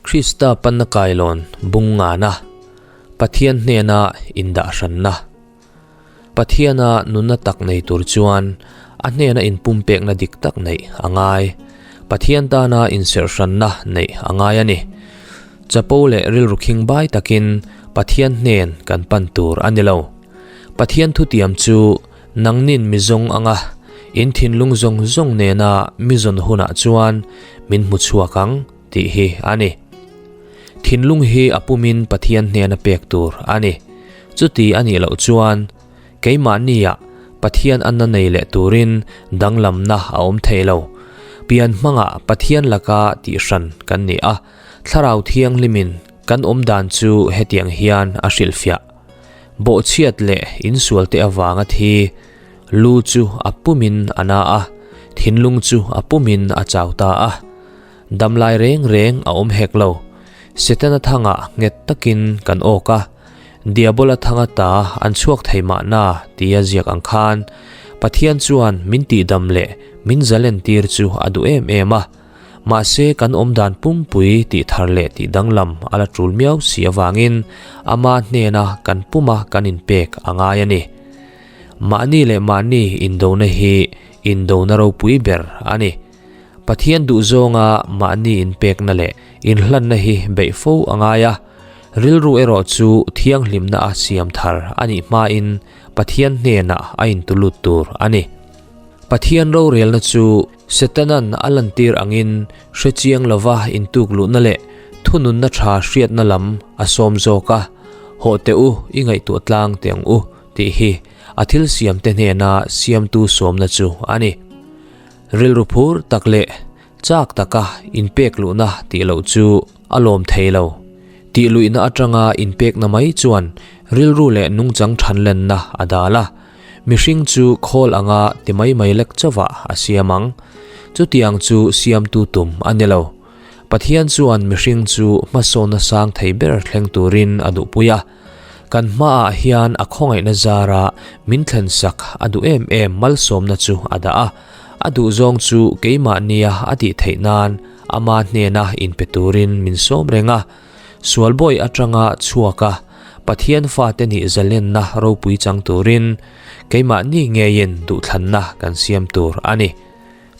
Krista panna kailawn bung ngana, Pathian hnena indah hranna. Pathiana nunna tak nei tur chuan a hnena inpumpekna dik tak neih a ngai. Pathian tana inserh hranna neih a ngai a ni. Chapo leh rilru khing bai takin Pathian hnen kan pan tur a ni lo. Pathian thutiam chu nangnin mi zawng anga in thinlung zawng zawng nena mi zawn hunah chuan min hmu chhuak ang tih hi a ni. Thinlung hi a pumin Pathian hnena pek tur a ni. Chuti a nih loh chuan keimahnia Pathian anna nei leh turin danglamna a awm thei lo. Pian hmangah Pathian laka tihhran kan ni a, Thlarau Thianghlimin kan awm dan chu hetiang hian a hrilhfiah. Bawhchhiat leh insualte avanga thi lu chu a pumin a na a, thinlung chu a pumin a chau ta a. Damlai reng reng a awm hek lo. Setana thangah nghet takin kan awk a, Diabola thanga ta an chhuak thei mahna tia ziak ang khan Pathian chuan min tihdam leh min zalentir chu a duh em em a. Mahse kan awmdan pumpui tih thar leh tih danglam a la tul miau si avangin ama hnena kan puma kan inpek a ngai a ni. Mahni leh mahni indona hi indona ropui ber a ni. Pathian duhzawnga mahni inpekna leh inhlanna hi beih fo a ngai a, rilru erawh chu thianghlimna a siam thar a nih hmain Pathian hnenah a intulut tur a ni. Pathian rorelna chu Setanan a lantir angin hre chiang lova intuk luhna leh thununna tha hriatna lam a sawm zawk a, Hawh teh u, i ngaihtuah tlang teh ang u, tih hi a thil siamte hnena siamtu sawmna chu a ni. Rilru phur tak leh chak taka inpek luhna tih loh chu a lawm thei lo. Tih luihna atanga inpekna mai chuan rilru leh nungchang thanlenna a dal a. Mihring chu khawl anga ti mai mai lek chauhah a siam ang. Chutiang chu siamtu tum a ni lo. Pathian chuan mihring chu hmasawnna sang thei ber thleng turin a duhpui a. Kan hmaah hian a khawngaihna zara min thlensak a duh em em malsawmna chu a dah a. A duhzawng chu keimahnia a tih theih nan ama hnena inpe turin min sawm reng a. Sualbawi atanga chhuak a, Pathian fate nih zalenna ropui chang turin keimahni ngeiin duhthlanna kan siam tur a ni.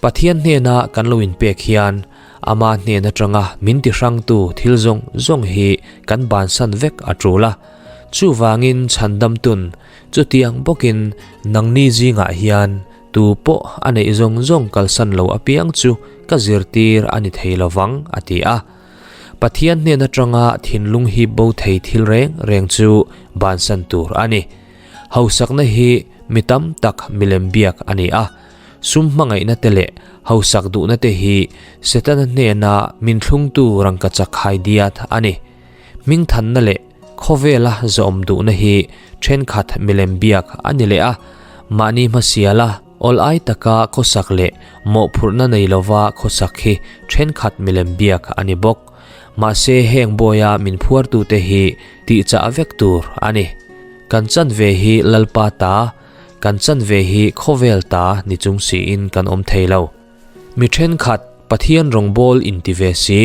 Pathian hnena kan lo inpek hian ama hnen atanga min tihrangtu thil zawng zawng hi kan bansan vek a tul a. Chuvangin chhandamtun chutiang bawkin nangni zingah hian tu pawh a neih zawng zawng kalsan lo apiang chu ka zirtir a ni thei lovang a ti a. Pathian hnen atanga thinlung hip bo thei thil reng reng chu bansan tur a ni. Hausakna hi mi tam tak milem biak a ni a. Sum hmangaihna te leh hausak duhna te hi Setana hnena min thlungtu rangkachak hai diat a ni. Hmingthanna leh khawvela zawm duhna hi thenkhat milem biak a ni leh a, mahni hmasiala Awl ai taka khawsak leh mawhphurhna nei lova khawsak hi thenkhat milem biak a ni bawk. Mahse heng bawia min phuartute hi tihchah vek tur a ni. Kan chanve hi Lalpa ta, kan chanve hi khawvel ta ni chung siin kan awm thei lo. Mi thenkhat Pathian rawngbâwl inti ve si,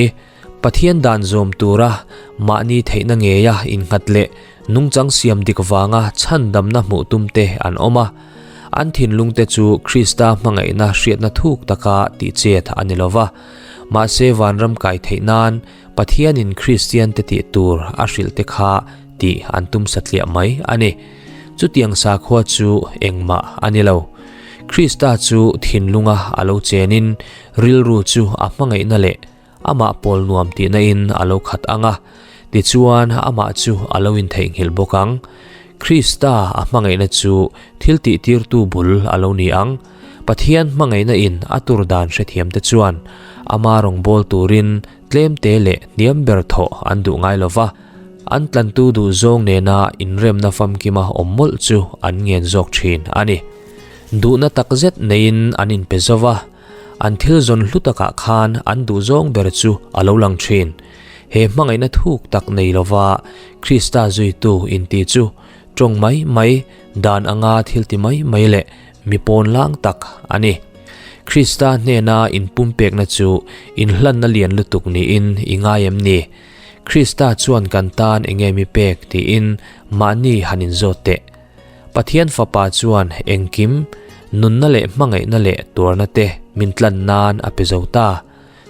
Pathian dan zawm tura mahni theihna ngeia innghat leh nungchang siam dik vanga chhandamna hmuh tumte an awm a. An thinlungte chu Krista hmangaihna hriatna thuk taka tihchet a ni lo va. Mahse vanram kai theih nan Pathianin Kristiante tih tur a hrilhte kha tih an tum satliah mai a ni. Chutiang sakhua chu engmah a ni lo. Krista chu thinlunga a lo chenin rilru chu a hmangaihna leh Amah pawl nuam tihna in a lo khat ang a, tichuan amah chu a lo intheihnghilh bawk ang. Krista a hmangaihna chu thil tihtirtu bul a lo ni ang. Pathian hmangaihna in a tur dan hrethiamte chuan ama rawngbâwl turin tlemte leh hniam ber thawh an duh ngai lo va, an tlantu duhzawng nena inremna famkima awm mawlh chu an ngen zawk thin a ni. Duhna takzet neiin an inpe zo va. An thil zawn hlu takah khan an duhzawng ber chu a lo lang thin. He hmangaihna thuk tak nei lova Krista zuitu inti chu tawng mai mai, dan anga thil ti mai mai leh mi pawn lang tak a ni. Krista hnena inpumpekna chu inhlanna lian lutuk niin i ngai em ni? Krista chuan kan tan enge mi pek tiin mahni han inzawt teh. Pathian Fapa chuan engkim, nunna leh hmangaihna leh tuarna te min tlan nan a pe zo ta.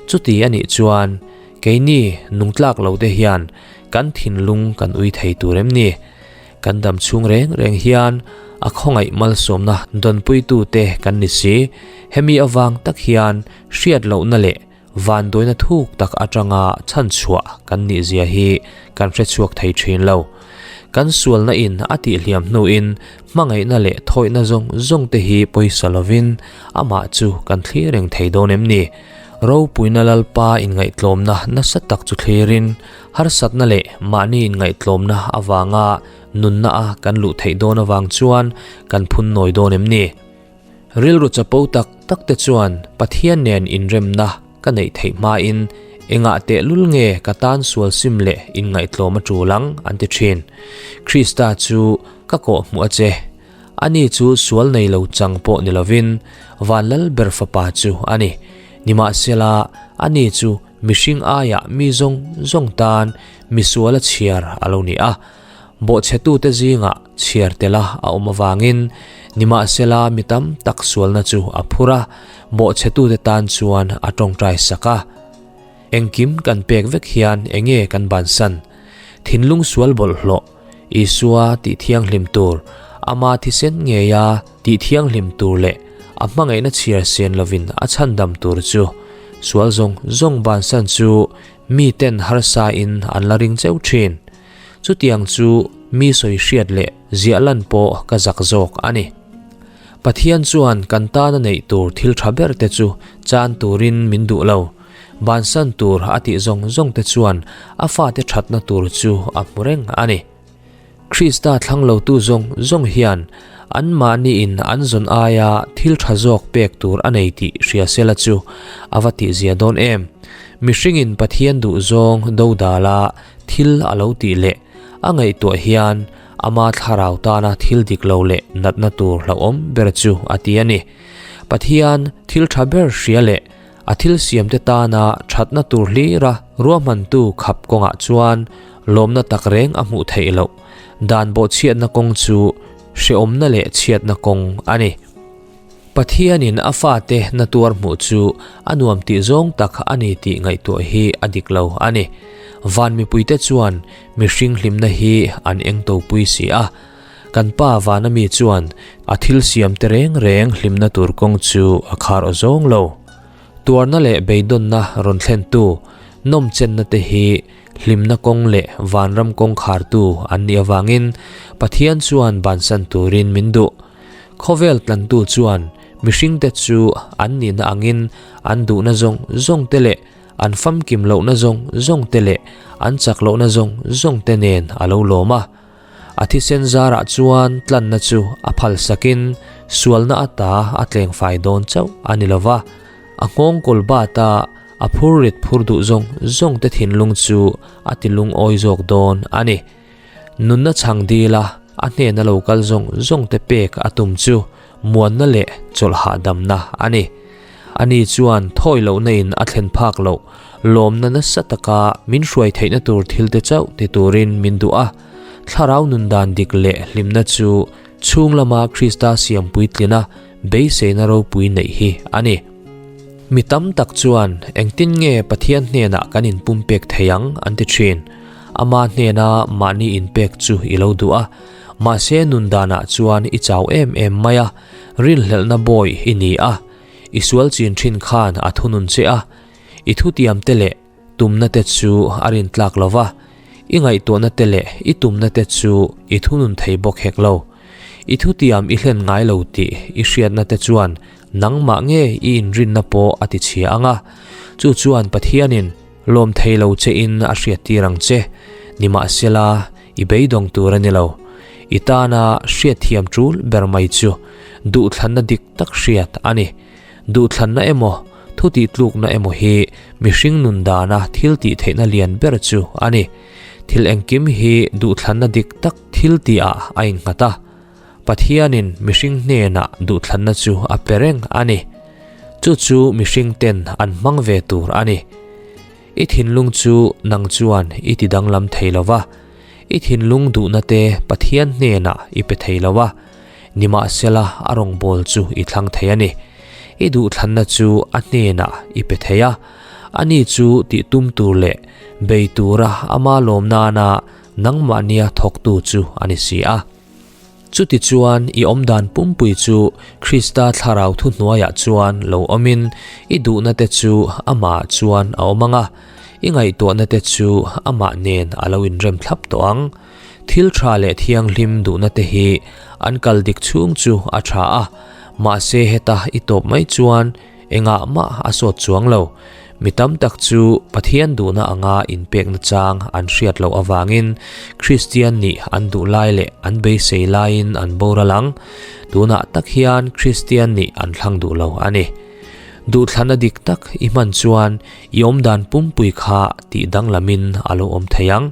Chuti a nih chuan keini nungtlak lo te hian kan thinlung kan ui thei tur em ni? Kan dam chhung reng reng hian a khawngaih malsawmna dawnpuitu te kan ni si. Hemi avang tak hian hriat lohna leh vanduaina thuk tak atanga chhanchhuah kan nih zia hi kan hrechhuak thei thin lo. Kan sualna in a tihhliam hnuin hmangaihna leh thawihna zawng zawng te hi pawisa lovin amah chu kan thlir reng thei dawn em ni? Ropuina Lalpa inngaihtlawmna nasa tak chu thlirin harsatna leh mahni inngaihtlawmna avanga nunna a kan luh theih dawn avang chuan kan phun nawi dawn em ni? Rilru chapo tak tak te chuan Pathian nen inremna ka neih theih hmain engah tehlul nge ka tan sual sim leh inngaihtlawm a tul ang an ti thin. Krista chu ka kawh hmuh a che. Ani chu sual nei lo chang pawh ni lovin van lal ber fapa chu a ni. Nimahsela, ani chu mihring aiah mi zawng zawng tan misuala chhiar a lo ni a. Bawhchhetute zingah chhiar tela a awm avangin nimahsela mi tam tak sualna chu a phur a, bawhchhetute tan chuan a tawngtai sak a. Engkim kan pek vek hian enge kan bansan? Thinlung sual bawlhhlawh, Isua tih thianghlim tur, ama thisen ngeia tih thianghlim tur leh a hmangaihna chhiar sen lovin a chhandam tur chu sual zawng zawng bansan chu miten harsa in an la ring cheu thin. Chutiang chu mi sawi hriat leh ziah lan pawh ka zak zawk a ni. Pathian chuan kan tana neih tur thil tha ber te chu chan turin min duh lo. Bansan tur a tih zawng zawng te chuan a fate thatna tur chu a hmu reng a ni. Krista thlang lotu zawng zawng hian anmahniin an zawn aia thil tha zawk pek tur a nei tih hria sela chu a va tihzia dawn em. Mihringin Pathian duhzawng dodala Thil a lo tih leh a ngaihtuah hian ama thlarau tana thil dik lo leh natna tur hlauhawm ber chu a ti a ni. Pathian thil tha ber hria leh a thil siamte tana thatna tur hlira ruahmantu khap kawngah chuan lawmna tak reng a hmuh theih loh dan bawhchhiatna kawng chu hrehawmna leh chhiatna kawng a ni. Pathianin a fate na tuar hmuh chu a nuam tih zawng tak a ni tih ngaihtuah hi a dik lo a ni. Van mipuite chuan mihring hlimna hi an eng topui si a. Kan Pa vana mi chuan a thil siamte reng reng hlimna tur kawng chu a khar aw zawng lo. Tuarna leh beidawnna rawn thlentu nawmchenna te hi hlimna kawng leh vanram kawng khartu an nih avangin Pathian chuan bansan turin min duh. Khawvel tlantu chuan mihringte chu an nihna angin an duhna zawng zawng te leh an famkim lohna zawng zawng te leh an chak lohna zawng zawng te nen a lo lawm a. A thisen zarah chuan tlanna chu a phal sakin sualna ata a tleng fai dawn chauh a ni lova, a nghawng kawl bata a phur rit phur duh zawng zawng te thinlung chu a ti lungawi zawk dawn a ni. Nunna chhang dila a hnena lo kal zawng zawng te pek a tum chu muanna leh chawlh hahdamna a ni. Ani chuan thawi lohna in a thlen phak loh lawmna nasa taka min hruai theihna tur thil te chauh ti turin min duh a. Thlarau nun dan dik leh hlimna chu chhung lama Krista siam puitlina beiseina ropui neih hi a ni. Mi tam tak chuan engtin nge Pathian hnenah kan inpumpek thei ang an ti thin. Ama hnena mahni inpek chu i lo duh a, mahse nun danah chuan i chau em em mai a, rinhlelhna bawi i ni a, i sual chin thin khan a thunun che a, i thutiam te leh tumna te chu a rintlak lo va, i ngaihtuahna te leh i tumna te chu i thunun thei bawk hek lo. I thutiam i hlen ngai lo tih i hriatna te chuan nangmah nge i inrinna pawh a tichhia ang a, chu chuan Pathianin lawm thei lo che in a hriattir ang che. Nimahsela, i beidawng tur a ni lo. I tana hriatthiam tul ber mai chu duhthlanna dik tak hriat a ni. Duhthlanna emaw, thutihtlukna emaw hi mihring nun dana thil tih theihna lian ber chu a ni. Thil engkim hi duhthlanna dik tak thil tihah a innghat a. Pathianin mihring hnenah duhthlanna chu a pe reng a ni. Chu chu mihring ten an hmang ve tur a ni. I thinlung chu nang chuan i ti danglam thei lo va, i thinlung duhna te Pathian hnenah i pe thei lo a, nimahsela a rawngbâwl chu i thlang thei a ni. I duhthlanna chu a hnenah i pe thei a, ani chu tih tum tur leh bei tura ama lawm nana nangmahnia thawktu chu a ni si a. Chutichuan i awmdan pumpui chu Krista thlarau thuhnuaiah chuan lo awmin i duhna te chu amah chuan a awm ang a, i ngaihtuahna te chu amah nen a lo inrem thlap tawh ang. Thil tha leh thianghlim duhna te hi an kal dik chhung chu a tha a, mahse heta i tawp mai chuan Engah mah a sawt chuang lo. Mi tam tak chu Pathian duhna anga inpekna chang an hriat loh avangin Kristian nih an duh lai leh an beisei laiin an boral ang. Tunah tak hian Kristian nih an thlang duh lo a ni. Duhthlana dik tak i hman chuan i awmdan pumpui kha tih danglamin a lo awm thei ang.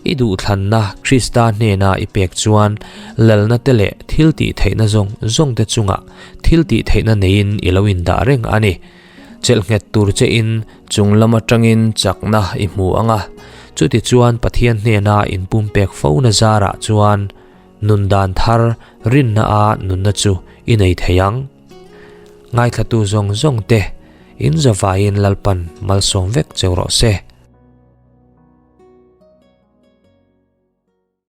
I duhthlanna Krista hnena i pek chuan lalna te leh thil tih theihna zawng zawng te chungah thil tih theihna neiin i lo indah reng a ni. Chelh nghet tur chein chung lam atangin chakna i hmu ang a, chutichuan Pathian hnena inpumpek fona zarah chuan nun dan thar rinna a nunna chu i nei thei ang. Ngaithlatu zawng zawng te, in zavaiin Lalpan malsawm vek cheu rawh se.